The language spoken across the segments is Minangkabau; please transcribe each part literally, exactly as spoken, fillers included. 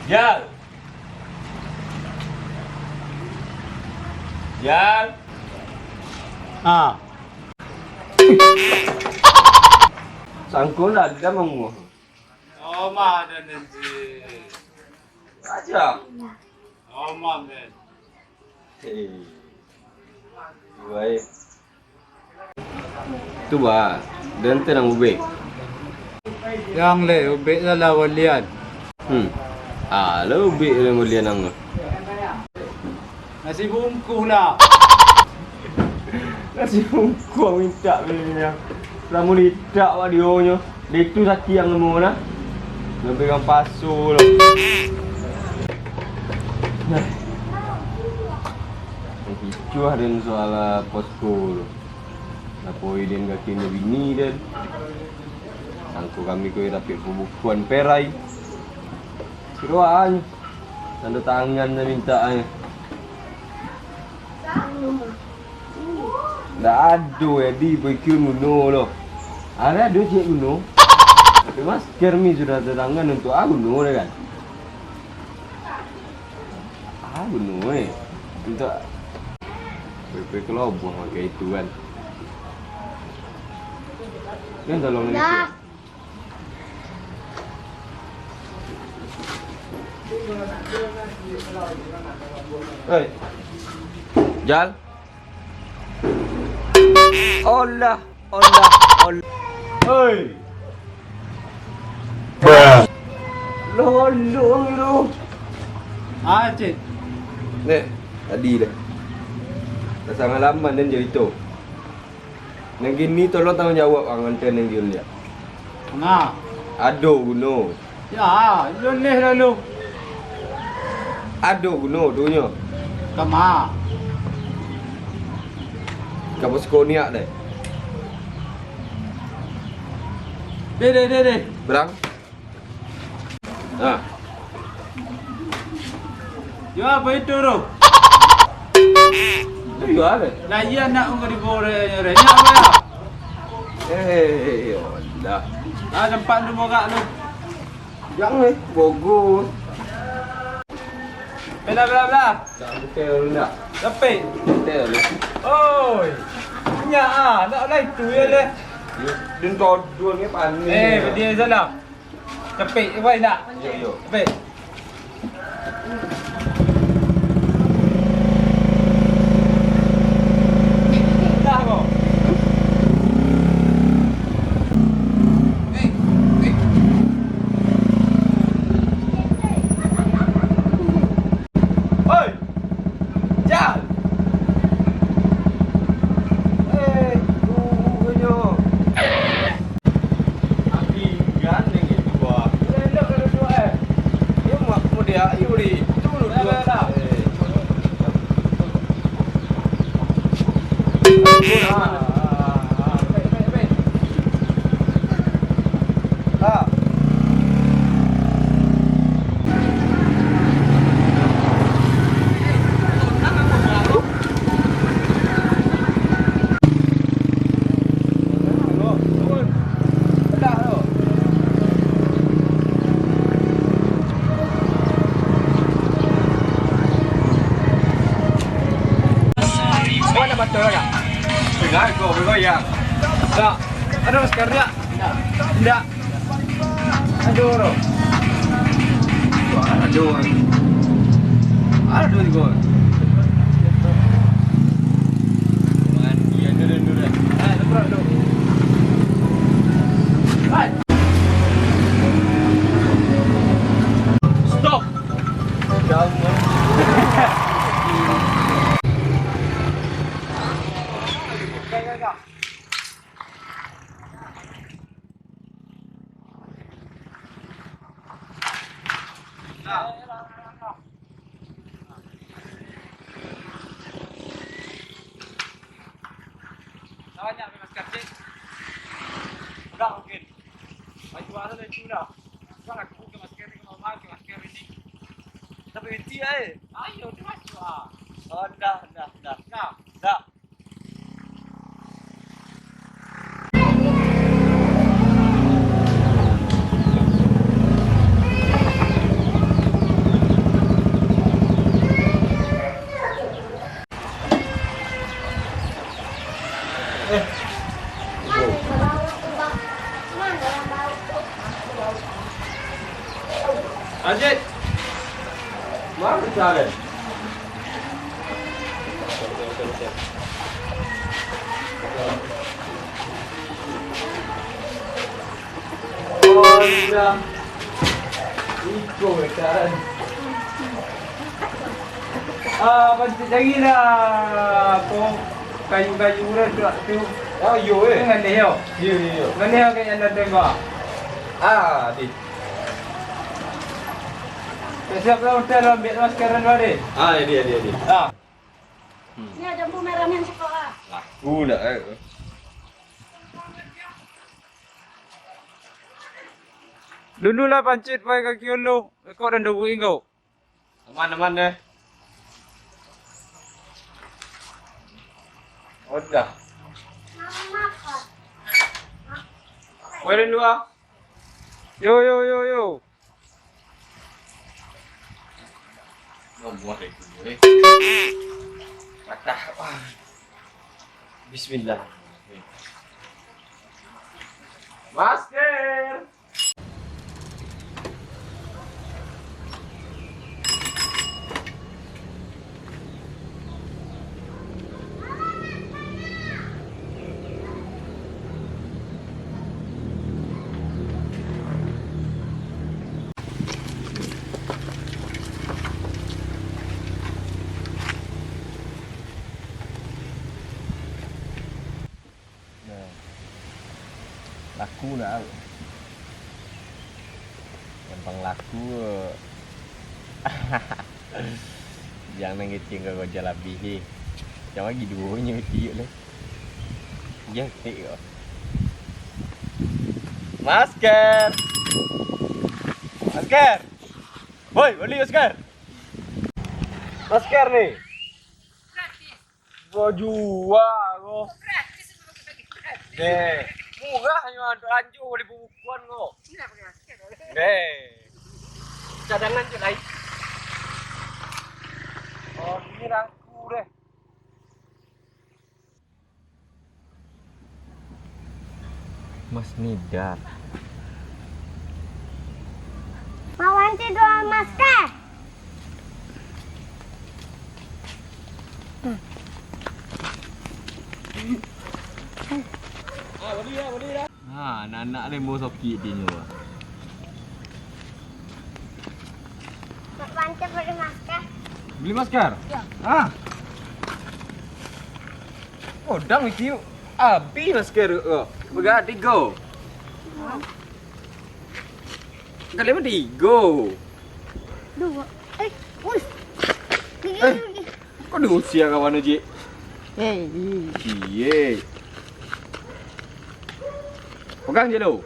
Jal. Jal. Ah. Sangko lah ada manguah. Oma dan Nensi. Aja. Oma, men. Hei. Baik. Tu bah, dan tenang ubek. Yang le, ubek salah walian. Hmm. Ah, lah ubek lah walian ang. Nasi bungkuh lah. Nasi bungkuh minta belinya. Lamun idak wak dionyo. Dia tu sakit yang lemo nah. Nak pegang pasu lo. Nah. Kicuah den soal posko lo. Lapoi den kaki bini den. Sangko kami ko dapek pembukuan perai. Kiroan. Tanda tangan dah minta ai. Ndak ado, jadi pikir guno lo. Ada ado cek guno. Tapi masker mi sudah tanda tangan untuk ah guno dah kan. Ah guno eh. Untuk P P keloboh pakai itu kan. Kan tolong lagi. Hei. Jal. Allah, Allah, Allah. Hei. Bruh. Lolong tu. Ah, cik. Nek, tadi deh. Dah sangat lama den cerita. Nan kini tolong tanggung jawab ang antai nan Jun, ya. Nah. Ado guno. Ya, lulih lalu. Ado guno tu nyo. Kama. Ka posko niak deh. Deh, deh, deh, deh. Berang. Nah. Yo, apa itu tu? Itu yo, apa? Lah, iya nak ungkap di bawah re-, re-, nya apa ya? Eh, yo, dah. Ah, tempat tu bogak tu. Jangan, eh, bogus. Bela, bela, bela. Tak betul, nak. Tapi. Betul. Oi. Nya ah, nak lah itu ya leh. Din todor ni panik. Eh, dia salah. Capek, wai nak? Yo, yo. Capek. Dah, bro. Eh, eh. Oi! Jal! Eh, tunggu nyo. Tapi gandeng itu, bah. Elok kalau dua, eh. Iyo, mak, mau dia, iyo, di. Tunggu dulu. Dah, dah, dah. Eh. Ah, ah, ah, ah. Baik, baik, baik. Ah. Awak nak bantu agak? Enggak, kau bergoyang. Tak. Ada masker tak? Tidak. Aduh, bro. Aduh. Aduh, bro. Mandi, aduh, aduh, aduh. Ah, aduh, aduh. Hai. Stop. Jauh. Banyak masker, cik. Udah mungkin. Baju baru dah itu dah. Kan aku buka masker ni, kalau pakai masker ini. Tapi inti aja. Ayo, dia masuk ah. Oh, dah, dah, dah. Dah. Dah. Iko kan. Ah, pancik cari lah. Apo, kayu-kayu urang tu, tu. Oh, iyo, eh. Ngan dia, yo. Iyo, iyo, iyo. Ngan dia kayak anda tembak. Ah, di. Siap lah, udah lah, ambil lah sekarang dulu, deh. Ah, iya, iya, iya. Ah. Hmm. Ni ada bu merah ni sekolah. Laku nak, eh. Dulu lah pancit pai kaki ulu, ekok dan dubuik engkau. Aman, aman, deh. Udah. Weh, dulu ah. Yo, yo, yo, yo. Nomor itu, eh. Patah. Wah. Bismillah. Masker. Nah, laku nak. Gampang laku. Jan nan kecil ka gojal abih, eh. Macam lagi duonyo tiup leh. Jan tik ko. Masker. Masker. Woi, bali masker. Masker ni. Bajua ko. Deh, murah nyo, anjo bali bubukan ko. Deh. Cadangan tu lain. Oh, ini raku deh. Mas Nidar. Mawanci dua masker. Ah, anak-anak lembo sokik dinyo. Mak Pancik bali masker. Bali masker? Yo. Ah. Odang itu abih masker ko. Bagadi go. Kali mah tigo. Duo. Eh, wih. Gigi, eh, gigi. Kok diusir kawan tu, Cik? Eh, ih. Cie. Pegang je tu.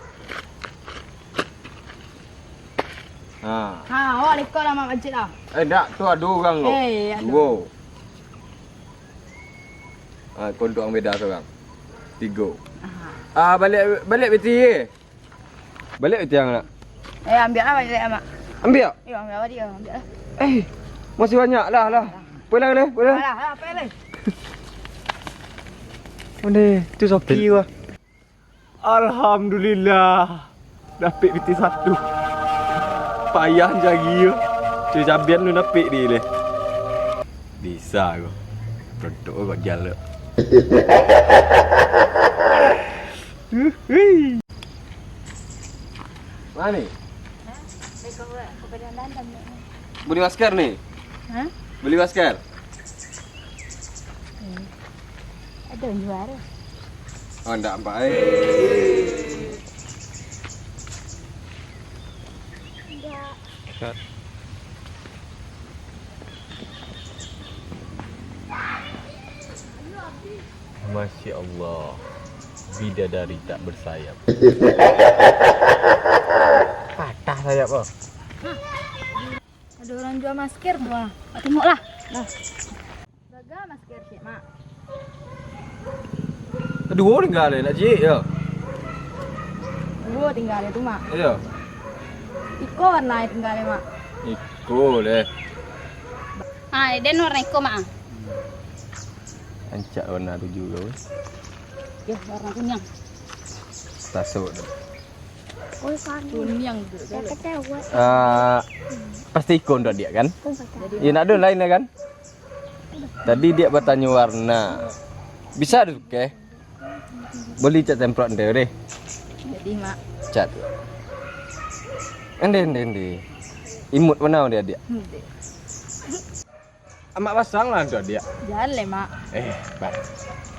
Ha. Ha, awak lekok lah, Mak Pancik lah. Eh, ndak, tu ado urang tu. Eh, ado. Duo. Ha, kau untuak ang beda sorang. Tigo. Aha. Ah, baliak, baliak piti, eh. Baliak piti ang nak. Eh, ambiak lah baliak, Mak. Ambiak? Yo, ambiak baliak, ambiak lah. Eh, masih banyak lah, lah. Pulang leh, pulang. Alah, alah, pulang leh. Ondeh, tu sapi wah. Alhamdulillah, dapek piti satu. Payah cari tu. Cabian tu dapek di leh. Bisa ko. Produk ko kok jaluk. Mano ni? Hah? Beko buat, aku pada dandan ni. Bali masker ni? Hah? Bali masker? Hmm. Ada juara. Oh, ndak nampak, eh. Ndak. Cut. Masya Allah, bidadari tak bersayap. Patah sayap ko. Ada orang jual masker tu, ah. Awak tengoklah. Nah. Gaga masker ciek, Mak. Duo tingga leh, nak ciek yo. Duo tingga leh tu, Mak. Iyo. Iko warna tingga leh, Mak. Iko leh. Ah, den warna iko, Mak. Rancak warna tu juo, weh. Yo, warna kuniang. Tasuk tu. Kuniang tu. Ah, pasti iko untuak diak kan? Jadi, ya, ndak ado lain lah kan? Tadi diak batanyo warna. Bisa tu ke? Boli cat semprot ente deh. Jadi, Mak. Cat. Ende, ende, ende. Imut mana dia, diak? Ende. Amak pasang lah tu, diak. Jan leh, Mak. Eh, Pak.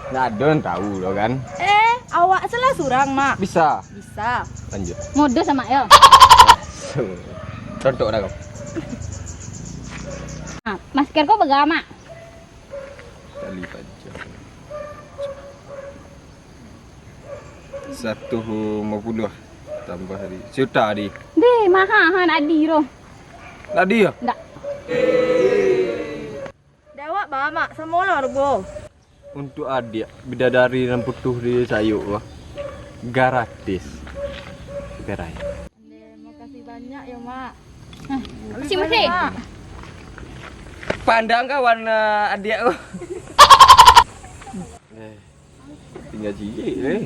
Ndak ado nan tahu lo kan? Eh, awak salah surang, Mak. Bisa. Bisa. Lanjut. Modus amak yo. Rontok dah kau. Ah, masker ko bega, Mak? Kali paja. Satu lima puluh tambah di juta di. Deh, maha han adi ro. Ndak adi yo? Ndak. Dek awak ba, Mak, samo lah hargo. Untuak adiak bidadari nan putuih di sayok ko, gratis. Perai. Deh, makasih banyak yo, Mak. Makasih, makasih. Pandang kawan, eh, adiak ko. Eh. Tingga ciek, eh.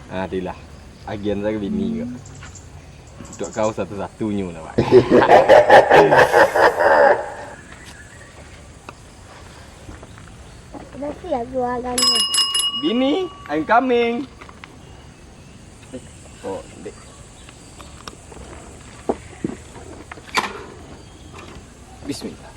Ah, itulah. Agian sajo bini ko. Untuak kau satu-satunyo lah, Pak. Udah siap jualannyo. Bini, I'm coming. Oh, dek. Bismillah.